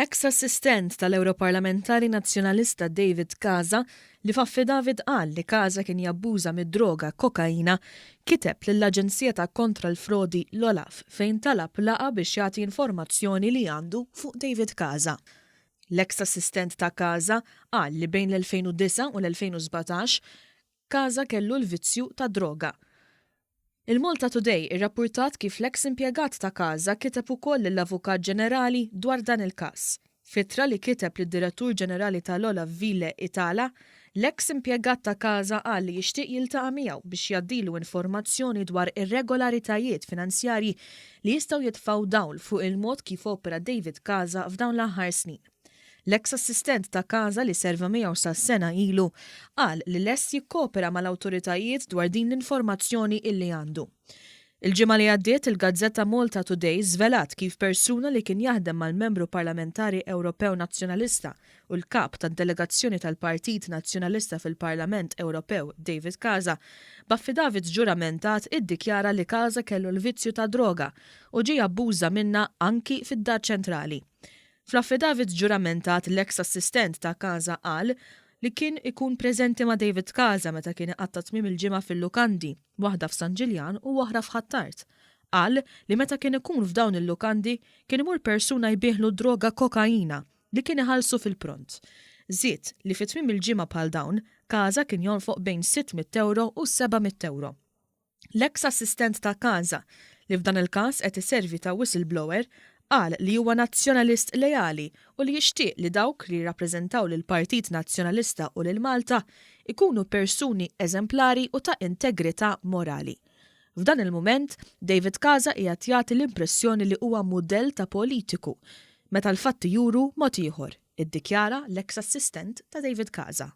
L-eks assistent tal-Ewroparlamentari Nazzjonalista David Casa, li f'affidavit qal li Casa kien jabbuża mid-droga kokaina, kiteb lill-Aġenzija ta' Kontra l-Frodi l-OLAF fejn talab laqgħa biex jagħti informazzjoni li għandu fuq David Casa. L-eks assistent ta' Casa qal li bejn l-2009 u l-2017 Casa kellu l-vizzju tad-droga. Il-Malta Today irrappurtat kif l-eks impjegat ta' Casa kiteb ukoll lill-Avukat Ġenerali dwar dan il-każ. F'ittra li kiteb lid-Direttur Ġenerali tal-OLAF Ville Itala, l-eks impjegat ta' Casa qal li jixtieq jiltaqa' miegħu biex jgħaddilu informazzjoni dwar irregolaritajiet finanzjarji li jistgħu jitfgħu dawl fuq il-mod kif opera David Casa f'dawn l-aħħar snin. L-eks assistent ta' Casa li serva miegħu sa sena ilu qal li lest jikkopera mal-awtoritajiet dwar din l-informazzjoni illi għandu. Il-ġimgħa li għaddiet il-gazzetta Malta Today żvelat kif persuna li kien jaħdem mal-Membru Parlamentari Ewropew Nazzjonalista u l-Kap tad-Delegazzjoni tal-Partit Nazzjonalista fil-Parlament Ewropew David Casa b'affidavit ġuramentat iddikjara li Casa kellu l-vizzju tad-droga u ġie jabbuża minnha anki fid-Dar Ċentrali. Fl-affidavit ġuramentat l-eks assistent ta' Casa qal li kien ikun preżenti ma' David Casa meta kien iqatta' tmiem il-ġimgħa fil-lukandi, waħda f'San Ġiljan u oħra f'Ħ'Attard. Qal li meta kien ikun f'dawn il-lukandi kien imur persuna jbigħlu d-droga kokaina li kien iħallsu fil-pront. Żied li fi tmiem il-ġimgħa bħal dawn, Casa kien jonfoq bejn €600 u €700. L-eks assistent ta' Casa, li f'dan il-każ qed iservi ta' whistleblower, qal li huwa Nazzjonalist leali u li jixtieq li dawk li jirrappreżentaw lill-Partit Nazzjonalista u lil Malta jkunu persuni eżemplari u ta' integrità morali. F'dan il-mument, David Casa qiegħed jagħti l-impressjoni li huwa mudell ta' politiku, meta l-fatti juru mod ieħor, iddikjara l-eks assistent ta' David Casa.